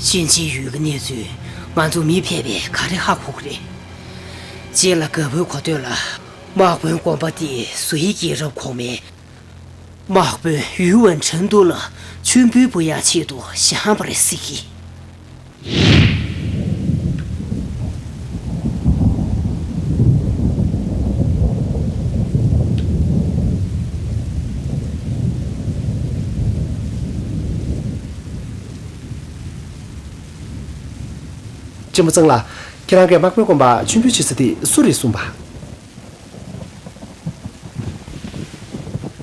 གཤིན་རྗེའི་ཡུལ་གྱི་གནས་ཚུལ་ང་ཚོ་མི་ཕལ་པས་ག་རེ་ཧ་གོ་གི་རེད། རྗེས་ལ་རྒད་པོའི་གོ་ཐོས་ལ། དམག་དཔོན་དཀོན་པ་དེས་ཟོ་ཡི་རྒྱལ་རབས་གོང་མའི་དམག་དཔོན་ཡུས་ཝུན་ཁྲིན་ཏུའུ་ལ་མཆོད་འབུལ་འབུལ་ཡག་ཆེད་དུ་བཞེངས་པ་རེད་ཟེར་གི། གཅེན་པོ་ཚང་ལགས། ཁྱེད་རང་གིས་དམག་དཔོན་དཀོན་པ་མཆོད་འབུལ་ཞུ་ས་དེ་སུ་རེད་གསུངས་པ།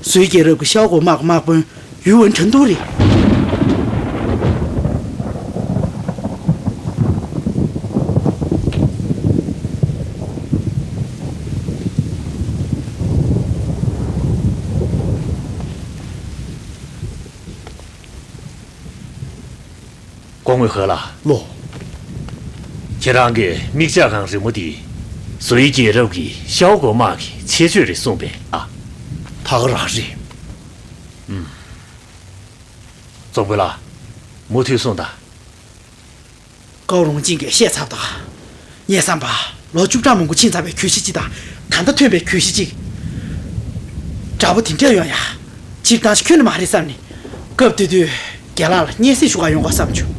ཟོའི་རྒྱལ་རབས་ཀྱི་ཤའོ་གོ་དམག་གི་དམག་དཔོན་ཡུས་ཝུན་ཁྲིན་ཏུའུ་རེད། སྐུ་ངོ་ཧེ་ལགས། ལོ། ཁྱེད་རང་གིས་མིག་ལྕགས་གང་རི་མོ་འདི་ཟོའི་རྒྱལ་རབས་ཀྱི་ཤའོ་གོ་དམག་གི་ཆེ་བརྗོད་རེད་གསུངས་པས་ཨ། ད་ག་རང་རེད། ཨུམ། ཙོག་པོ་ལགས། མུ་མཐུད་གསུངས་དང་། ཀའོ་རུང་ཅིན་གྱིས་བཤད་ཚར་བ་དང་། ངས་བསམ་པ། ལོ་བཅུ་ཕྲག་མང་པོ་ཕྱིན་ཚར་བའི་གྱོད་གཞི་གཅིག་དང་། ད་ལྟ་ཐོན་པའི་གྱོད་གཞི་གཅིག་འདྲ་པོ་དེ་འདྲ་ཡོང་ཡ། སྤྱིར་བཏང་ཞིག་ཁྱོན་ནས་མ་རེད་བསམ་ནས། སྐབས་དེ་དུས་རྒན་ལགས་ལ་སྙན་སེང་ཞུ་གར་ཡོང་དགོས་བསམ་བྱུང་།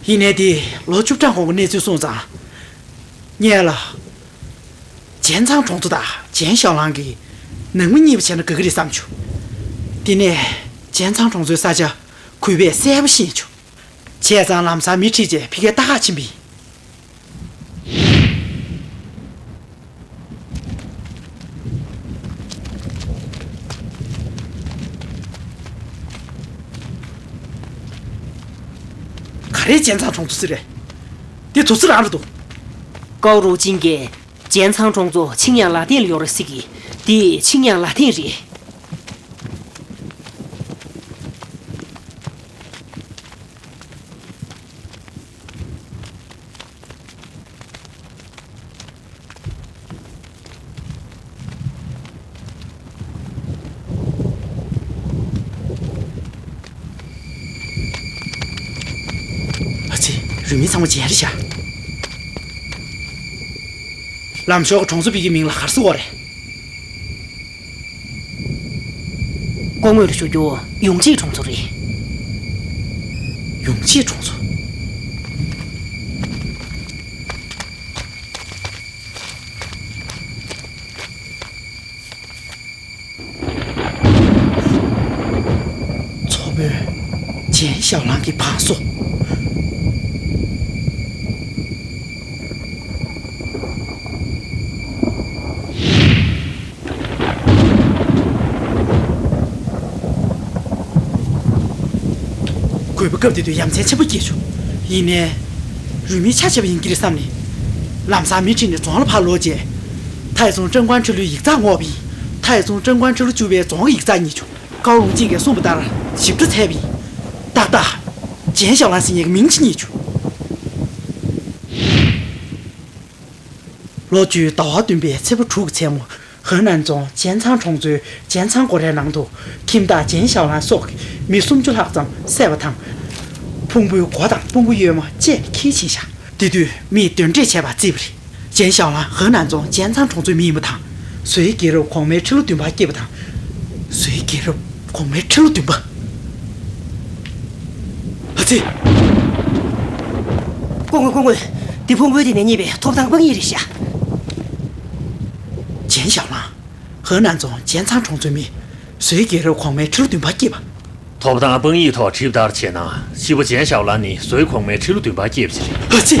ཡིན་ནའི་དེ་ལོ་བཅུ་ཕྲག་གོང་གི་གནས་ཚུལ་སོང་ཙང་། ངས་ལ། ཇེན་ཚང་གྲོང་ཚོ་དང་ཇེན་ཞའོ་ལང་གིས་ནང་མི་གཉིས་པོ་བྱས་ན་དགའ་གི་རེད་བསམ་བྱུང་། དེ་ནས་ཇེན་ཚང་གྲོང་ཚོའི་ས་ཆ་གུས་པས་གསལ་པོ་ཤེས་བྱུང་། བྱས་ཙང་ལམ་སང་མི་ཁྲིད་རྗེས་ཕ་གིར་ལྟ་ག་ཕྱིན་པ་ཡིན། ག་རེ་ཇེན་ཚང་གྲོང་ཚོ་ཟེར་རེད། འདི་དུ་ཚོ་རང་རེད་འདུག་ཀའོ་རུའུ་ཅིན་གྱིས་ཇེན་ཚང་གྲོང་ཚོ་ཆིང་ཡང་ལ་ཐེན་ལ་ཡོད་རེད་ཟེར་གི། འདི་ཆིང་ཡང་ལ་ཐེན་རེད། ཨ་ཙི། རུས་མིང་ཚང་མ་ཇན་རེད་ཤག་ལམ་ཞོག་གི་གྲོང་ཚོ་པའི་གི་མིང་ལ་ག་རེ་ཟེར་བ་རེད། སྐུ་ངོ་ལ་ཞུ་རྒྱུ་ཡུང་ཅིའི་གྲོང་ཚོ་རེད། ཡུང་ཅིའི་གྲོང་ཚོ། མཚོ་མོའི་ཇན་ཞའོ་ལང་གི་བང་སོ། གུས་པ་སྐབས་དེ་དུས་ཡ་མཚན་ཆེན་པོ་སྐྱེས་བྱུང་། ཡིན་ནའི། རུས་མིང་ཆ་ཆེ་བ་ཡིན་གྱི་རེད་བསམ་ནས། ལམ་སང་མི་ཁྲིད་ནས་རྫོང་ལ་ཕར་ལོག་རྗེས། ཐའེ་ཙུང་ཀྲང་ཀོན་ཁྲི་ལོའི་ཡིག་ཚགས་བསྔོགས་པ་ཡིན། ཐའེ་ཙུང་ཀྲང་ཀོན་ཁྲི་ལོ་བཅུ་པའི་རྫོང་གི་ཡིག་ཚགས་རྙེད་བྱུང་། ཀའོ་རུང་ཅིན་གྱིས་གསུངས་པ་ལྟར་ཞིབ་ཕྲ་བཙལ་བ་ཡིན། ཏག་ཏག་ཇན་ཞའོ་ལང་ཟེར་མཁན་གྱི་མིང་ཅིག་རྙེད་བྱུང་། ལོ་བཅུའི་ཟླ་བ་བདུན་པའི་ཚེས་པ་དྲུག་གི་མཚན་མོ། ཧོ་ནན་རྫོང་ཇན་ཚང་གྲོང་ཚོའི་ཇན་ཚང་སྒོ་རའི་ནང་དུ། ཁྱིམ་བདག་ཇན་ཞའོ་ལང་སོགས་ཀྱི་མི་སུམ་ཅུ་ལྷག་ཙམ་བསད་པ་དང་། ཕུང་པོའི་མགོ་དང་དཔུང་པ་གཡོན་མ་བཅད་ནས་འཁྱེར་ཕྱིན་བཞག་དེ་དུས་མིས་གདོན་འདྲེས་བྱས་པ་བརྩིས་པ་རེད། ཇན་ཞའོ་ལང་ཧོ་ནན་རྫོང་ཇན་ཚང་གྲོང་ཚོའི་མི་ཡིན་པ་དང་། ཟོའི་རྒྱལ་རབས་གོང་མའི་ཁྲི་ལོ་བདུན་པར་སྐྱེས་པ་དང་། ཟོའི་རྒྱལ་རབས་གོང་མའི་ཁྲི་ལོ་བདུན་པ། ཨ་ཙི། སྐུ་ངོ་སྐུ་ངོ། འདི་ཕུང་པོའི་སྟེང་ནས་རྙེད་པའི་ཐོབ་ཐང་དཔང་ཡིག་རེད་ཤག་ཇན་ཞའོ་ལང་། ཧོ་ནན་རྫོང་ཇན་ཚང་གྲོང་ཚོའི་མི། ཟོའི་རྒྱལ་རབས་གོང་མའི་ཁྲི་ལོ་བདུན་པར་སྐྱེས་པ། ཐོབ་ཐང་དཔང་ཡིག་ཐོག་བྲིས་ལྟར་བྱས་ན། ཤི་བོ་ཇན་ཞའོ་ལང་ནི་ཟོའི་གོང་མའི་ཁྲི་ལོ་བདུན་པར་སྐྱེས་པ་ཞིག་རེད། ཨ་ཙི།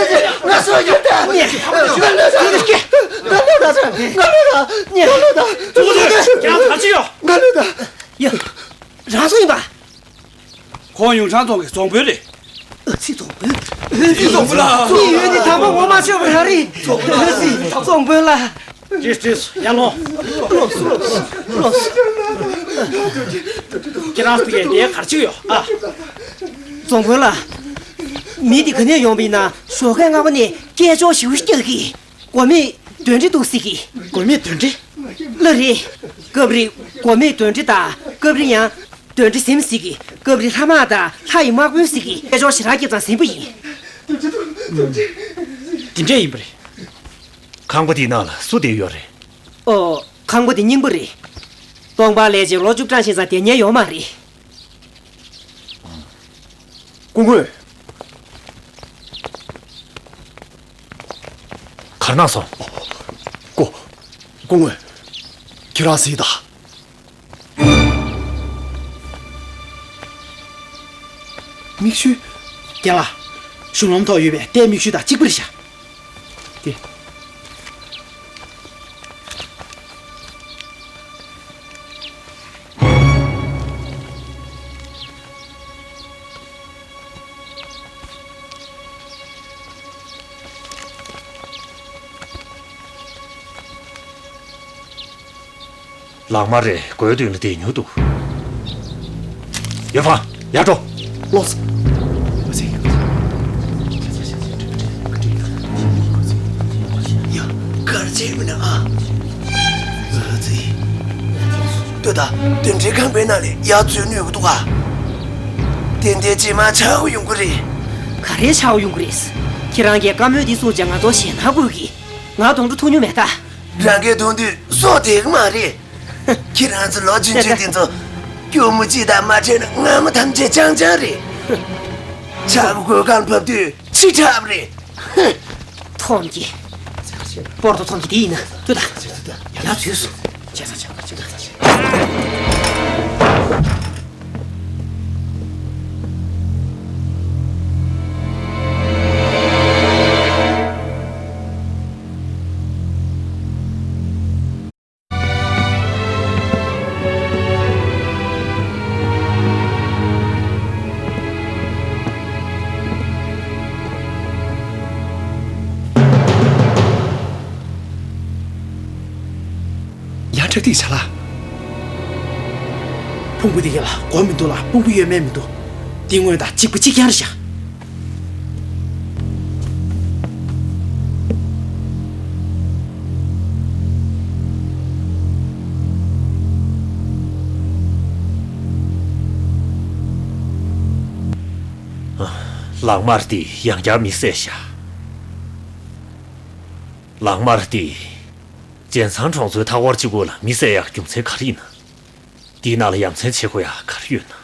ང་སུ་ཡིན་ད། ང་ལོས་ད། ང་ལོས་ད། ང་ལོས་ད། ང་ལོས་ད། ང་ལོས་ད། ཡ། རང་སུ་ཡིན་པ། ཁོང་ཡུང་ཆང་རྫོང་གི་རྫོང་དཔོན་རེད། ཨ་ཙི། རྫོང་དཔོན། ཨ་ཙི། རྫོང་དཔོན་ལགས། མི་ཡོད་ནི་དམ་པ་ངོ་མ་ཤོར་བ་རང་རེད། རྫོང་དཔོན་ལགས། ཨ་ཙི། རྫོང་དཔོན་ལགས། ཏྲིས་ཏྲིས། ཡར་ལོངས། ལོངས་སོང་། ལོངས་སོང་། ཁྱེད་རང་ཚོ་གས་དེ་གར་ཅིག་ཡོད་ཨ། རྫོང་དཔོན་ལགས། མི་འདི་ག་ནས་ཡོང་བ་ཡིན་ན། ཞོགས་ཀས་སྔ་པོ་ནས་སྐད་ཅོར་ཞིག་རྒྱག་གི། དགོས་མེད་གདོན་འདྲེ་འདུག་ཟེར་གི། དགོས་མེད་གདོན་འདྲེ། ལགས་རེད། སྐབས་རེ་དགོས་མེད་གདོན་འདྲེ་དང་། སྐབས་རེ་ཡང་གདོན་འདྲེ་སེམས་ཟེར་གི། སྐབས་རེ་ལྷ་དམག་དང་ལྷ་ཡི་དམག་དཔོན་ཟེར་གི། སྐད་ཅོར་ཞེ་དྲག་རྒྱབ་ཙང་ཟིན་པ་ཡིན། དེ་འདྲས་ཡིན་པ་རེད། ཁང་པ་དེའི་ནང་ལ་སུ་བསྡད་ཡོད་རེད། ཨོ། ཁང་པ་དེ་རྙིང་པ་རེད། སྟོང་པ་ལས་ཀྱི་ལོ་བཅུ་གྲངས་ཤིག་ཙམ་བསྡད་མཁན་ཡོད་མ་རེད། སྐུ་ངོ། གར་ན་སོང་། སྐུ། སྐུ་ངོ། ཁྱེད་རང་གཟིགས་དང་། མིག་ཤུལ། རྒན་ལགས། གཞུང་ལམ་ཐོག་ཡོད་པའི་རྟའི་མིག་ཤུལ་དང་གཅིག་པ་རེད་ཤག་དེ། ལག་དམར་རེ་སྒོའི་མདུན་ལ་བསྡད་མྱོང་འདུག་ཡོད་ཕ། ཡར་འགྲོ། ལོས། ཡ། གར་བྱེད་མི་ན་ཨ། ཨ་ཙི། ལྟོས་དང་། དེ་འདྲའི་ཁང་པའི་ནང་ལ་ཡར་འཛུལ་ནུས་ཀྱི་འདུག་ག་དེ་འདྲའི་རྗེས་མ་ཆགས་ཡོང་གི་རེད། ག་རེ་ཆགས་ཡོང་གི་རེད། ཁྱེད་རང་གིས་བཀའ་མོལ་འདི་གསུངས་བྱས་ང་ཚོ་ཞེད་སྣང་དགོས་ཀྱི། ང་གདོང་གྲོགས་ཐུག་མྱོང་མེད་ད། རང་གིས་མཐོང་དུས་སྲོག་བདེ་གི་མ་རེད། ཁྱེད་རང་ཚོ་ལོ་ཆུང་ཆུང་དེ་ཚོ་སྐྱུར་མོ་གཅིག་དང་མ་འཕྲད་ན་རྔ་མ་ཐམས་ཅད་རྐྱང་རྐྱང་རེད། ཆག་སྒོ་གང་བབས་དུས་ཕྱི་དྲགས་རེད། ཐོམ་གྱི། སྤོར་ཏོ་ཐོམ་གྱི་དེ་ཡིན་ན་ལྟོས་དང་། ཡར་འཛུལ་སོང་། བྱས་ཙང་བྱས་ཙང་བྱས་ཙང་། ཡར་ཁྲག་ཐིགས་བྱ་ལ། ཕུང་པོ་འདི་ག་ལ་མགོ་མི་འདུག་ལ། ཕུང་པོ་ཡོད་མེད་མི་འདུག་འདི་སྔོན་དང་གཅིག་པ་གཅིག་རྐྱང་རེད་ཤག་ལག་དམར་འདིས་ཡང་བསྐྱར་མི་བསད་ཤག་ལག་དམར་འདིས་ཇན་ཚང་གྲོང་ཚོའི་མཐའ་འཁོར་གཅིག་པུ་ལ་མི་བསད་ཡག་རྒྱུ་མཚན་ག་རེ་ཡིན་ན། འདིའི་ནང་ལ་ཡ་མཚན་ཆེ་དགོས་ཡག་ག་རེ་ཡོད་ན།